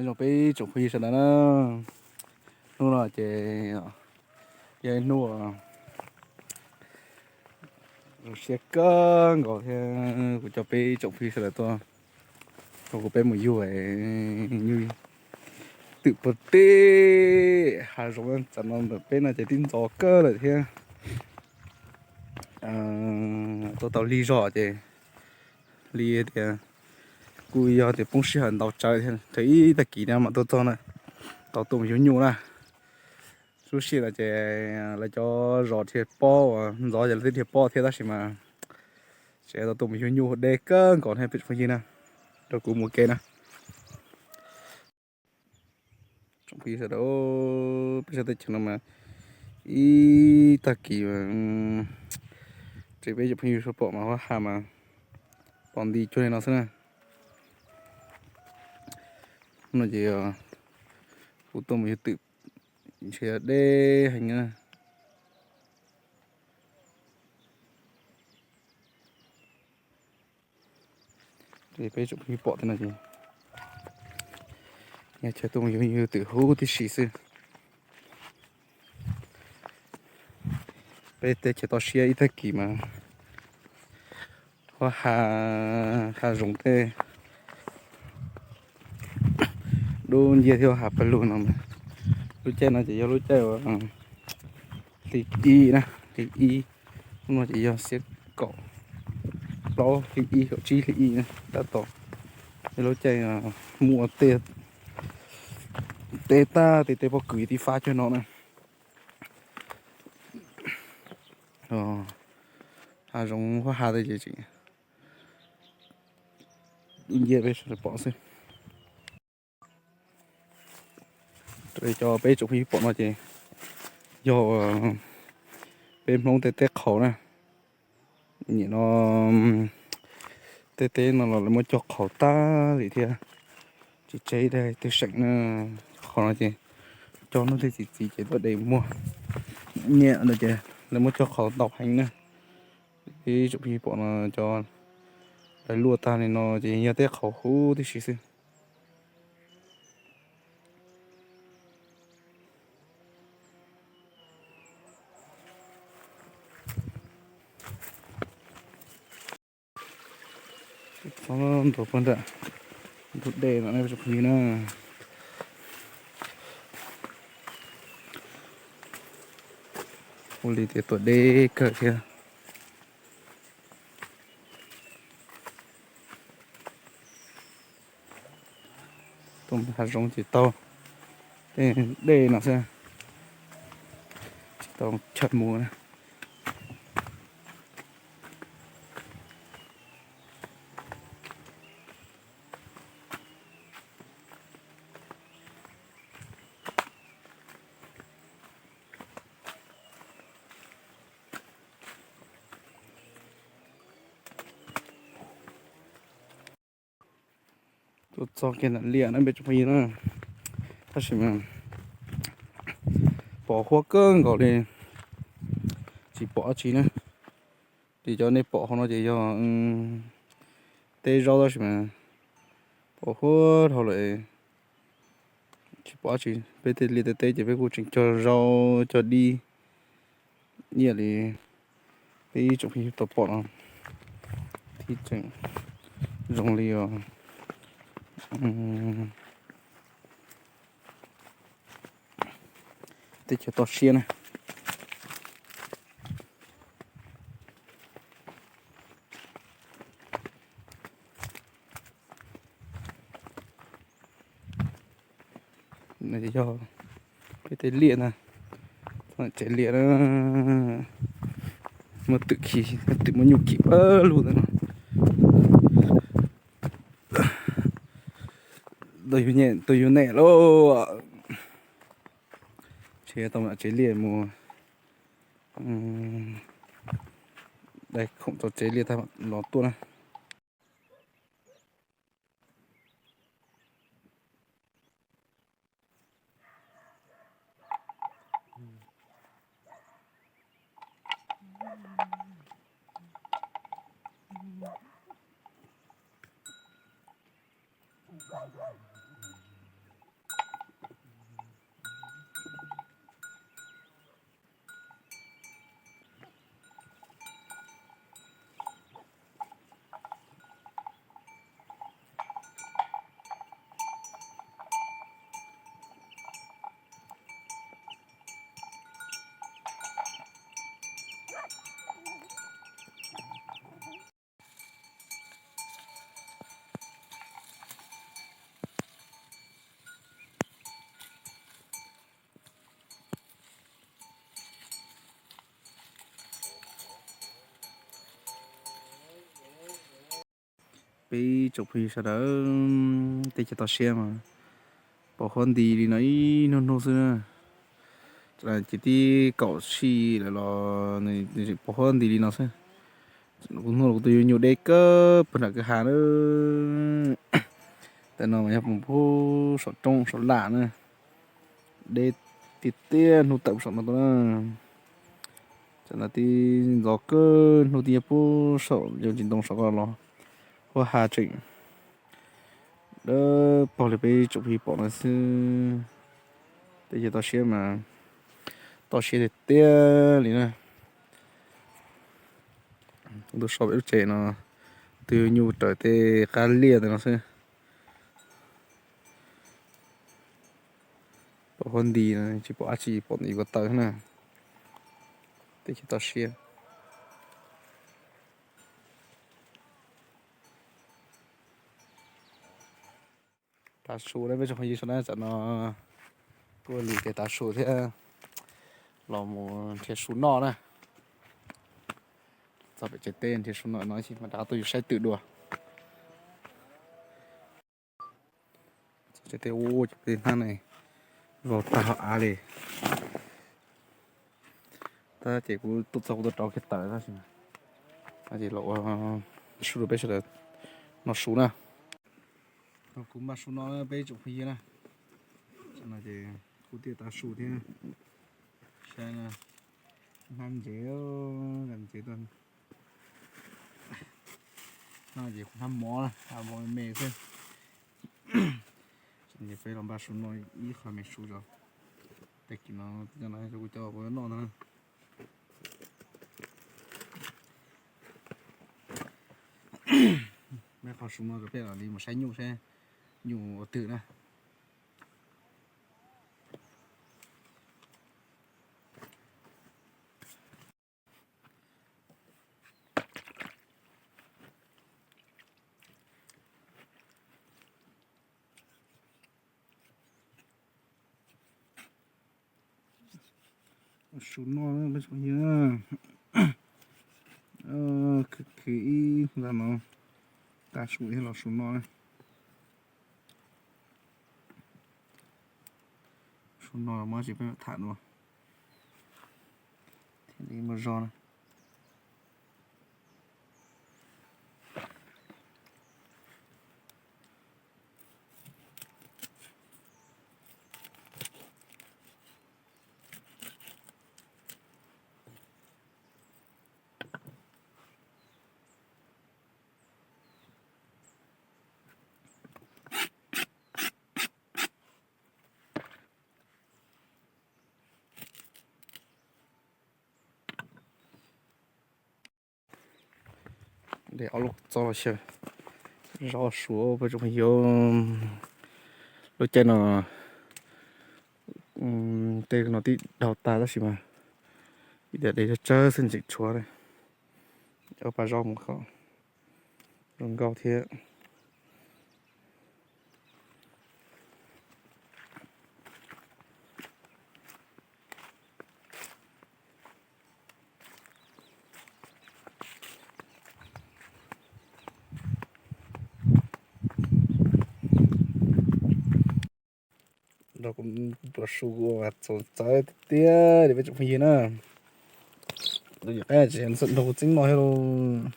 Nyob zoo peb tsoom phooj ywg sawv daws na, hnub no ces yog ib hnub zoo siab kawg nkaus thiab kuv coj peb tsoom phooj ywg sawv daws tuaj, tuaj kuv peb mus yug nyuj twm puag tim hav zoov tam no ntawm peb no ces twb ntxov kawg lawm thiab. Tuaj tau lig zog ces li tias kuj yog tias poob sij hawm ntau tsawv thiab, thaum ib tag kis no mas tuaj txog na, tau tuaj mus yug nyuj na. Lub sij hawm no ces lawv cov zos dhia pob uas ntxov ces lawv twb dhia pob thiab tab sis mas tseem tau tuaj mus yug nyuj deb kawg nkaus thiab peb tsoom phooj ywg na. Rau kuv mus ua ke na. Tsoom phooj ywg sawv daws, peb sab teb chaws no mas ib tag kis mas, ces peb tsoom phooj ywg sawv pom mas huab ha mas pom nti cuag li no xwb na. No ces kuv tuaj mus yug twm ntshe deb heev na. Peb tsoom phooj ywg pom tej no ces yog chaw tuaj mus yug yug twm huv tib si xwb. Peb teb chaws toj siab ib tag kis mas huab ha, ha zoov tej dub nciab thiab huab ha pawg lug no. Lub caij no ces yog lub caij uas hli ib na, hli ib, hnub no ces yog xiab kaum plaub hli ib, kaum tsib hli ib na tab tom. Yog lub caij muaj tej teb tag tej teb pob kws tib fab cuag no na. Ha zoov huab ha tej ces tseem dub nciab peb sawv daws pom xwb. Cov peb tsoom phooj ywg pom no ces yog peb Hmoob tej teb qhaus na. Nim no tej teb no los lawv muab cog qhaus tag li thiab, tsis tseg ib daim twg seem na. Qhov no ces cog hnub twg txi txiv ces tuaj de muag. Nyiam no ces lawv muab cog qhaus ntau heev na. Peb tsoom phooj ywg pom no cov lawv luaj tag li no ces yog teb qhaus huv tib si xwb. Txhob ntuas puag nram ntug dej no ne tsoom phooj ywg na. Ua li tias tuaj deb kawg thiab. Tuaj mus hav zoov ces tau tej dej no xwb, tsis tau chaw mus na. Tuaj txog kiag nram liaj na peb tsoom phooj ywg na, tab sis mas pom huab kawg nkaus li, tsis pom dab tsi na. Ces cov nej pom hauv no ces yog teb zaub tab sis mas pom huab dhau lawm, tsis pom dab tsi. Peb tej liaj tej teb ces peb kuj tseem cog zaub cog dib ib yam li peb ib tsoom phooj ywg tau pom no thiab tseem zoo li os. Teb chaws toj siab na. Yog peb tej liaj na, tsev liaj na, muaj twm khi, twm muaj nyuj khi pawg lug ntawm no. Tus yug nyuj lawm, ntshe tau tsev liaj mus dai khoom rau tsev liaj tag los tuaj na. Peb tsoom phooj ywg sawv daws, teb chaws toj siab mas pos huab nti li no ib hnub hnub xwb na. Ces tib kaum sij lawm los nws tseem pos huab nti li no xwb. Kuv hnub los kuv tus yuav nyuj deb kawg puag nram kwj ha na. Tam no mas yog pus saum roob saum laj na, deb tiag tiag hnub tawm saum no tuaj na. Tam no tib ntxov kawg hnub tib nyob pub saum yog tsis ntoo saum ko los huab ha tseem dawb paug li peb tsoom phooj ywg pom no xwb. Teb chaws toj siab mas toj siab tiag tiag li na. Kuv tuaj so pem lub tsev no, tus nyuj raws tej qab liaj tej no xwb. Pos huab nti, tsis pom dab tsi, pom ntawm yus ko taw na. Teb chaws toj siab. Tav su na peb tsoom phooj ywg sawv daws, tam no tuaj lim tes tav su thiab los mus nrhiav su noj na. Txog pem tsev teb nrhiav su noj no ib chim mam rov qab tuaj yus saib twm dua. Txog tsev teb ua cov peb hnab ne vau tag hauv av li. Tab ces kuv tuaj txog kuv tuaj rau kiag taws tab sis mas, ces los ua su rau peb sawv daws noj su na. Kuv npaj su no peb tsoom phooj ywg na. Ces kuv thiaj tav su thiab. Saib na, hnab ntsev, ntsev tuaj. Hnab ntsev, hnab mov na, hnab mov me xwb. Ces peb los npaj su no ib qho me su tso. Tag kis no coj no rau kuv coj kuv noj ntag na. Peb qho su no rau peb los li mus saib nyuj saib nyuj ua twg na. Su noj peb tsoom phooj ywg, khwv khwv ib ntag no, tav su thiab los su noj na. Su noj los muab tsis peb tham dua thiaj li muaj zog na. De ob lub txob los xyaw zaub su peb tsoom phooj ywg. Lub caij no tej no twb daug tag tab sis mas ib tiam de tsawg tsawg xwb tseem tshuav. Ob pab zaub mus kom zoo nkauj thiab. Nrog kuv pom su kuv ua txaus txawv tiag tiag li peb tsoom phooj ywg na. Tus yawm qab tsis nrog kuv txeeb noj thiab lauj.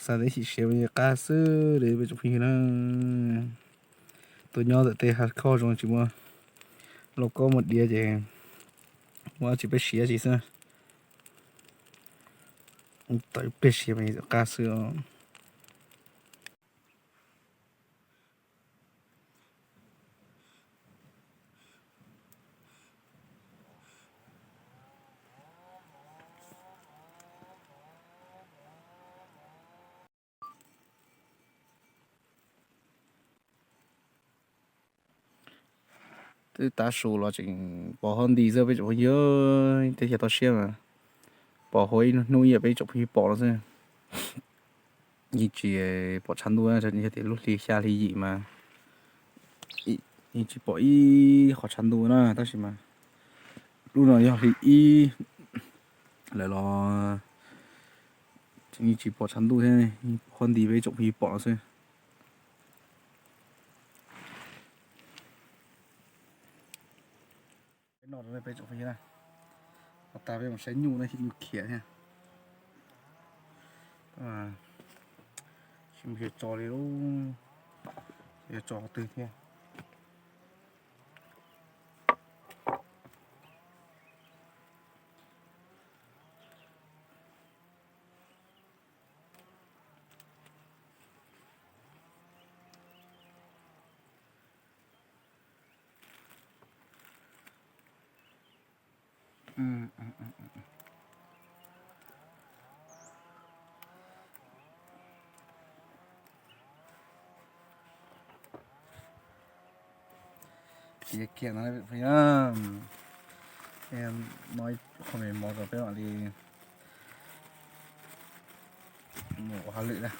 Xav tias xyem siav qab xwb li peb tsoom phooj ywg na. Tuaj nyob ntawm tej hav khoj zoo tsis muaj lauj kaub muaj diav ces muaj dab tsi peb siav tsis xwb. Tawm peb siav qab xwb os. Twb tav su los tseem pos huab nti xwb peb tsoom phooj ywg, teb chaws toj siab mas pos huab ib hnub ib yam peb tsoom phooj ywg pom no xwb. Yeej tsis pom tshav ntuj, yog tias lub hli xya hli yim mas yeej tsis pom ib qho tshav ntuj na, tab sis mas lub no yog hli ib lawm los Tseem tsis pom tshav ntuj thiab, qhuav nti peb tsoom phooj ywg pom no xwb. Peb noj rau nej peb tsoom phooj ywg na. Ua tas peb mus saib nyuj na, nyuj khiav thiab. Tsis mus xyuas tso li, xyuas tso qhov twg thiab. Tiav kiag no, no ib qho me mov rau peb mam li mus ua hauj lwm na.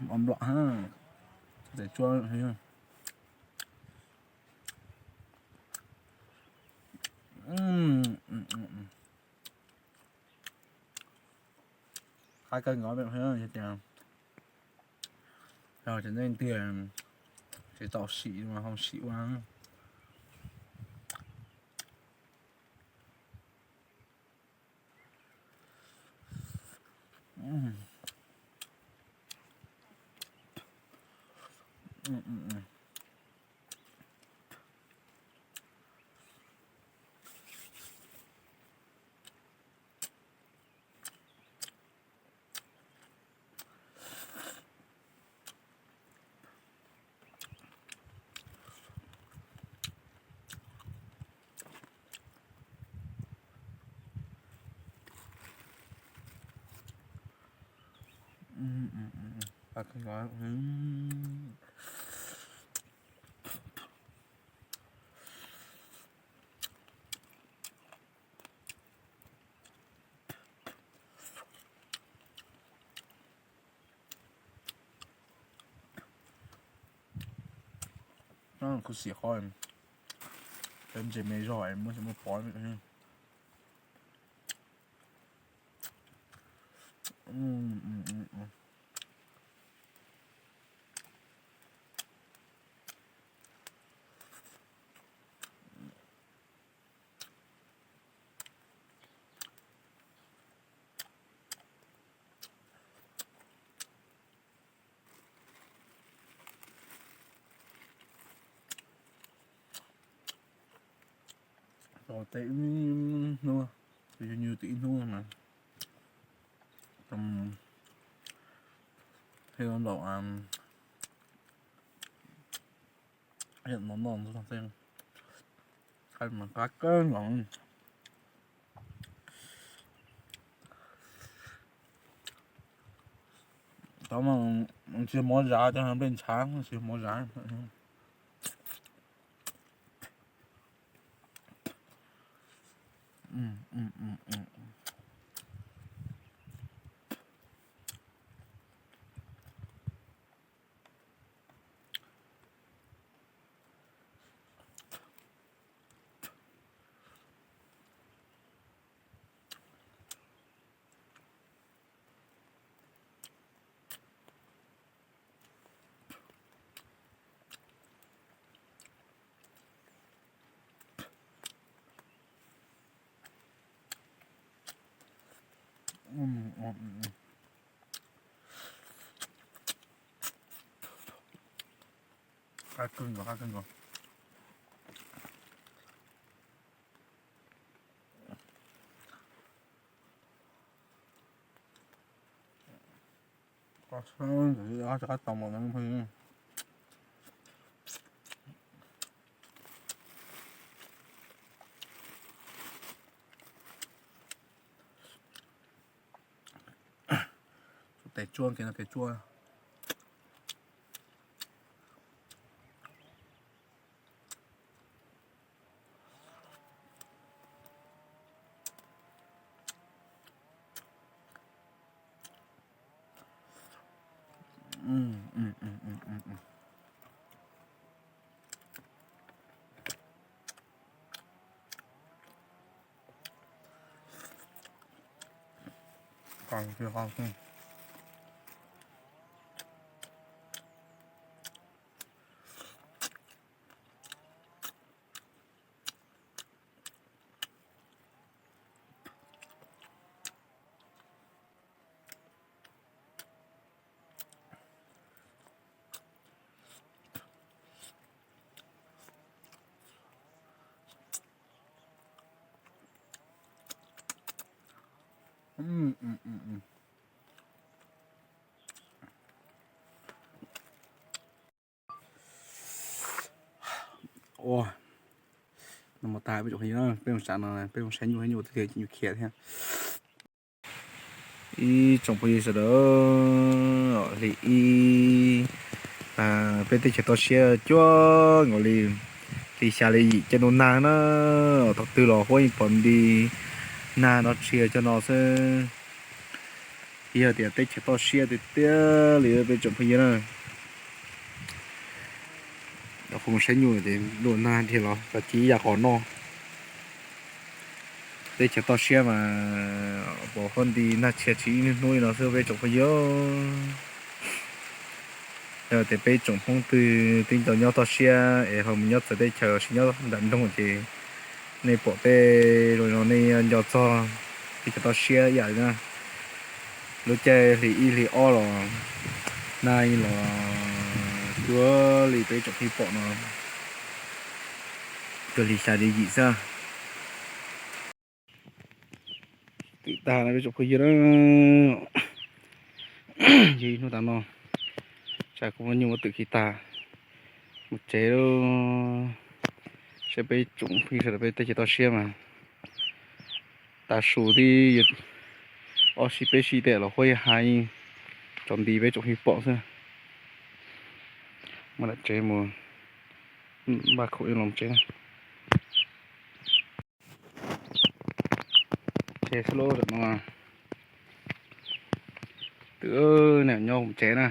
Mov nplom, tes tsuab. Qab kawg nkaus, yog tias yog tseem neej tiag tsis tau sim mas ho sim ua. Khuv xim qhov peb ntses me zog muab tsis muaj pov. Tos tes ib hnub, tus yug nyuj tes ib hnub mas thiaj nplaum no noj ntxuag tej, qab kawg nkaus. Tov mas tsis mov zam, cov nplej ntshav tsis mov zam. Qab kawg nkaus, qab kawg nkaus. Qab tau mas no. Tes tsuab, kev no kev tsuab. Ua, no mus tag peb tsoom phooj ywg, peb mus sam no peb mus saib nyuj, nyuj tiag tiag, nyuj khiav thiab. Ib tsoom phooj ywg sawv daws, hli ib, peb teb chaws toj siab cuag nkaus li hli xya hli yim caij ntuj nag na, thaum twg los huab yeej pom nti nag no tsis yog cov no xwb. Yog tias teb chaws toj siab tiag tiag li peb tsoom phooj ywg na, kuv mus saib nyuj ces ntuj nag dhia los tsis ya qhov noj. Teb chaws toj siab mas pom huab nti nag tshia tsis ib hnub li no xwb peb tsoom phooj ywg. Yog tias peb tsoom Hmoob twg tib nco nyob toj siab es ho mus nyob txawv teb chaws los sis nyob nram nroog ces nej pom tej zoo no nej nco txog teb chaws toj siab ib yam li na. Lub caij hli ib hli ob los nag los cuag li peb tsoom phooj ywg pom no, cuag hli xya hli yim xwb. Twm tag no peb tsoom phooj ywg na, yog ib hnub tas no tsam kuv muab nyuj muab twm khi tag mus tsev lawm. Saib peb tsoom phooj ywg sawv daws peb teb chaws toj siab mas tav su tib ob sij peb sij tej los huab yeej ha yeej tsaus nti peb tsoom phooj ywg pom xwb. Muab daim tsev mus npaj khoom los tsev na. Tsev xwb lauj, tam no twm nyob mus tsev na.